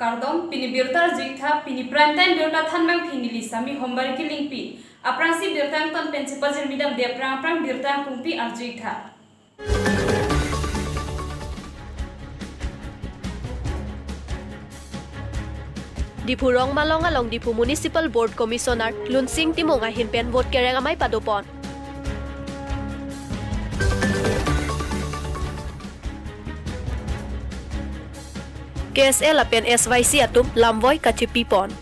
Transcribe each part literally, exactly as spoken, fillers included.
Kardom, pini birta arju-iktha, pini prime time birta thanbangpi neli Sami Hombari Kilingpi. Aphrangsi birta angton pen chepajirmi damde aphrang aphrang birta angkungpi arju-iktha. Diphu Rongmalong along Diphu Municipal Board Commissioner Lunsing Timung ahin pen vote kerek amei padopon. K S A lapen S Y C atum lamvoi kachepipon.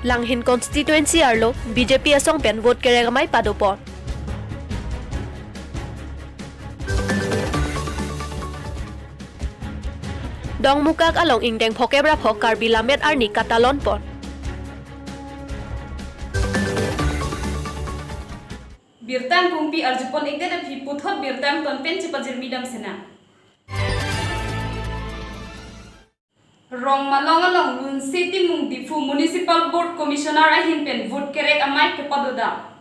Langhin constituency arlo B J P asong pen vote kerek amei padopon. Dongmukak along ingdeng phokep ra pho Karbi Lammet arni katalonpon. Birta angkungpi arjupon-ikdet aphi puthot birta angton pen chepajirmi dam sena. Rongmalong along Lunsing Timung Diphu Municipal Board Commissioner ahin pen vote kerek amei kepadodam.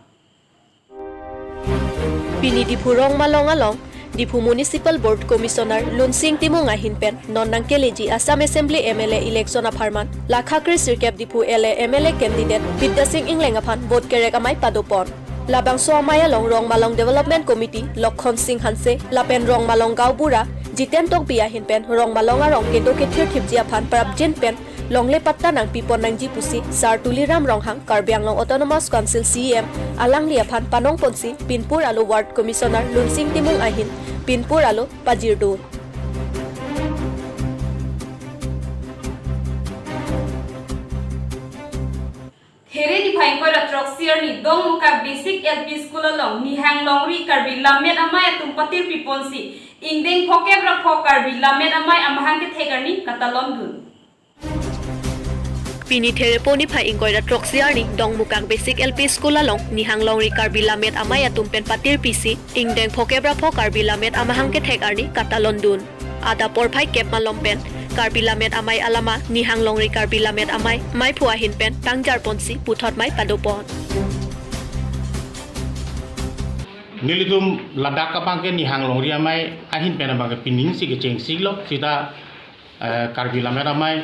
Pini Diphu Rongmalong along Diphu Municipal Board Commissioner Lunsing Timung ahin pen non nangkeleji Assam Assembly M L A election apharman lakha kre sirkep Diphu L A M L A candidate Bidya Sing Engleng aphan vote kerek amei padopon. Labangso amei along Rongmalong Development Committee Lokhon Sing Hanse lapen Rongmalong Gaonbura Jiten Tokbi ahin pen Rongmalong arong kedo kethir thipji aphan prapjin pen longle patta nangpipon nangji pusi Sar Tuliram Ronghang, Karbi Anglong Autonomous Council C E M, alangli aphan panongponsi Pinpur alo Ward Commissioner Lunsing Timung ahin Pinpur alo pajirdun. There niphai ingkoi ra throksi arni Dongmukak Basic L P School along Nihang Longri Karbi Lammet Amei atum patirpiponsi ingdeng phokep ra pho Karbi Lammet Amei amahang kethek arni katalondun. Pini Therepo niphai ingkoi ra throksi arni Dongmukak Basic L P School along Nihang Longri Karbi Lammet Amei atum pen patirpisi ingdeng phokep ra pho Karbi Lammet amahang kethek arni katalondun. Adap porphai kep malom pen Karbi Lammet Amei alama Nihang Longri Karbi Lammet Amei meiphu ahin pen tangjarponsi puthot mei padopon. Nelitum ladak abangke Nihang Longri Amei ahin pen abangke pining si kechengsi lo sita, eh, Karbi Lammet Amei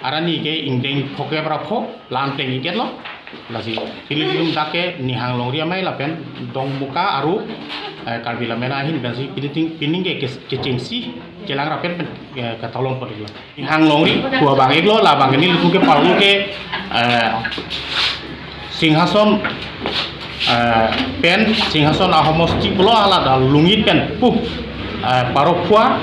arni ke ingdeng phokep ra pho lang teng iket lo. Lasi pini nelitum dak ke Nihang Longri Amei lapen Dongmukak aro, eh, Karbi Lammet ahin pensi pini ting, pining ke ke- kechengsi kelang ra pen pen, eh, katalonpon-iklo. Nihang Longri pu abang-iklo, labang ke nelitum ke parlo ke, eh, Singhason, eh, pen Singhason ahomosti pulo hala ta Lungit pen pu, eh, Parokphua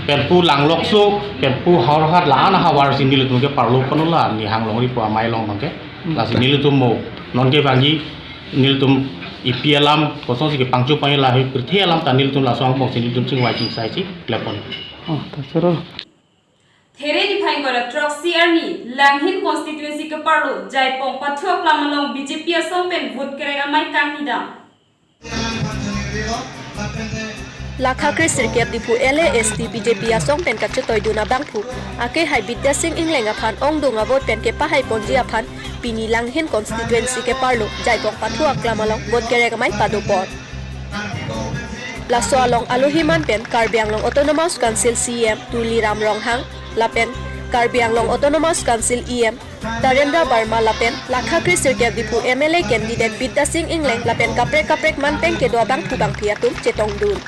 pen pu Langlokso pen pu Howraghat la-an ahavar si nelitum ke parlo ponlo la Nihang Longri pu amei along abangke. Lasi nelitum mo non kevangji nelitum epi alam kosonsi kepangcho pangji lahei pirthe alam ta nelitum laso angbong si nelitum chingvai chingsaisi klepon. Oh, ta choro. There niphai ingkoi ra throksi arni Langhin constituency keparlo Jaipong Pathu Aklam along B J P asong pen vote kerek amei kangnidam. Lakha kre sirkep Diphu L A S T B J P asong pen kachetoidun abangphu akehai Bidya Sing Engleng aphan ongdung avote pen kepahaiponji aphan pini Langhin constituency keparlo Jaipong Pathu Aklam along vote kerek amei padopon. Laso along alohi man pen Karbi Anglong Autonomous Council C E M Tuliram Ronghang lapen Karbi Anglong Autonomous Council E M Tarendra Barma lapen lakha kre sirkep Diphu M L A candidate Bidya Sing Engleng lapen kaprek kaprek manpeng kedo abangphu bangphi atum chetongdun.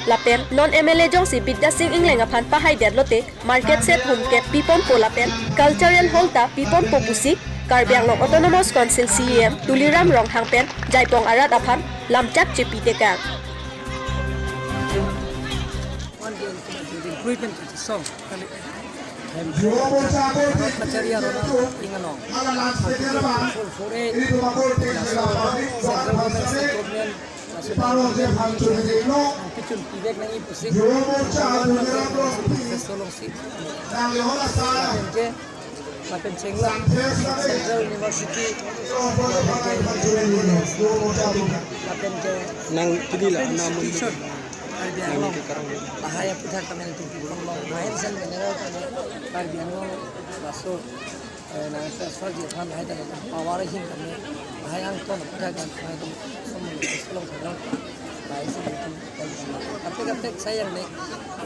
Lapen non M L A jongsi Bidya Sing Engleng aphan pahaidet lote market set hum kep piponpo lapen cultural hall ta piponpo pusi Karbi Anglong Autonomous Council C E M Tuliram Ronghang pen Jaipong arat aphan lamchak chepitekang. One day improvement song kali. Kachari arona inganong. Full four eight. Central government, state government, national government, kichun pivek nangji pusi. Solong si. Lapen ke, lapen Chengla Central University, lapen ke, lapen ke nang pidi la, nang institution. Karbi Anglong, lahai aputhak kami nanti Karbi Anglong, main sen general kami Karbi Anglong, laso, eh, nang transfer ji aphan lahai ta power hin kami, Hai angton, hai angton, hai angton, somo ni, solong thang lang. Hai si angton, hai angton. Kaprek kaprek sai yang nek,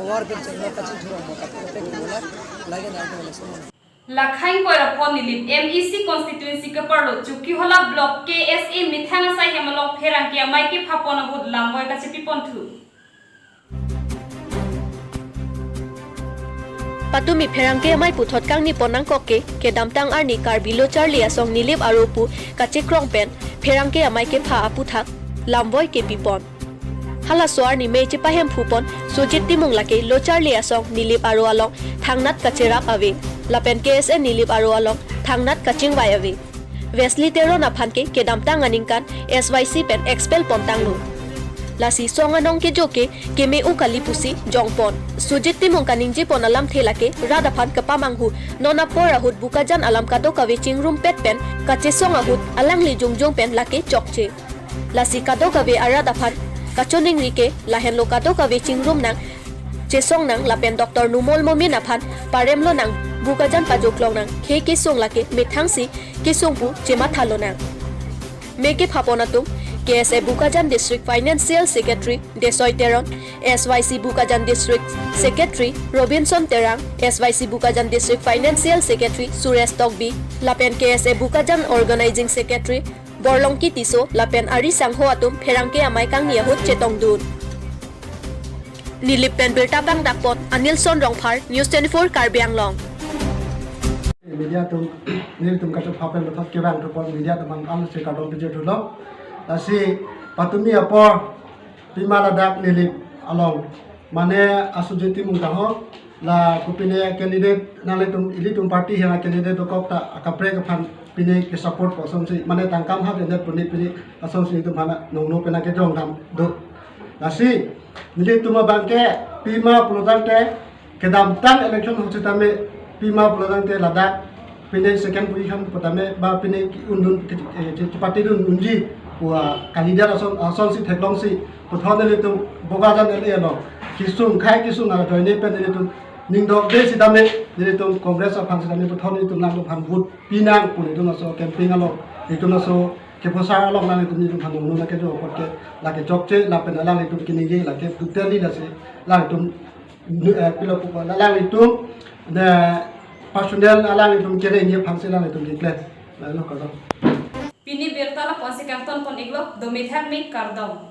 war pen cheng lo kachingthur mo, kaprek kaprek mo la, lagi na angton le somo ni. Lakhain Koiraphon Nilip M E C constituency keparlo Chokihola block K S A methang asai hem along pherangke amei kephapon ahut lamvoi kachepiponthu. Patumi pherangke amei puthot kangnipon nangkok ke, kedamtang arni Karbi Locharli Asong Nilip aro pu kachekrong pen pherangke amei kepha aputhak lamvoi kepipon. Halaso arni mei chepahemphupon Sujit Timung lake Locharli Asong Nilip aro along thangnat kacherap ave, lapen K S A Nilip aro along thangnat kachingvai ave. Wesley Teron aphan ke kedamtang aningkan S Y C pen expel pontanglo. Lasi song anong kejo ke keme-o kali pusi jongpon. Sujit Timung kaningjepon alamthe lake rat aphan kepamanghu non apor ahut Bokajan alam kadokave chingrumpet pen kachesong ahut alangli jongjong pen lake chokche. Lasi kadokave arat aphan kachoningri ke lahenlo kadokave chingrum nang, chesong nang lapen Doctor Numal Momin aphan paremlo nang, Bokajan pajoklong nang, khei kesung lake methangsi kesung pu chemathalo nang. Mei kephapon atum, K S A Bokajan District Financial Secretary Desoi Teron, S Y C Bokajan District Secretary Robinson Terang, S Y C Bokajan District Financial Secretary Suresh Tokbi, lapen K S A Bokajan Organizing Secretary Borlongki Tisso lapen ari sangho atum pherangke amei kangni ahut chetongdun. Nilip pen birta pangdakpon Anilson Rongphar, News twenty-four Karbi Anglong. Media atum, nelitum kachepha pen puthot kevangthupon media atum aphan alusi kardom pajirthulo. Lasi patumi apor pima ladak Nilip along, mane Sujit Timung ta ho, la kopine candidate nanglitum, ilitum party hena candidate dokok ta akaprek aphan pine kesupport kosonsi, mane tangkam ha dende pune pine asonsi itum hana nongno pena kejong dam do. Lasi nelitum abangke pima pulotangte kedamtang election ahut sitame pima pulotangte ladak pine second position putame ba pine undun, eh, chepatidun unji pu kalidet ason, asonsi theklongsi puthot nelitum Bokajan L A along kesung, khei kesung ajoine pen nelitum ningdok de sitame nelitum Congress aphan sitame puthot nelitum nangtum aphan vote pinang pu nelitum laso campaign along, nelitum laso keposar along nangtum nelitum aphan nongno nangkejo apot ke lake chokche lapen alanglitum keningje lake totally lasi alanglitum nu, eh, pilo pupa, alanglitum de personal alanglitum kere ni aphansi alanglitum declare. Lalo kardom. Pini birta lapu-ansi kangtonpon-iklo, do methang me kardom.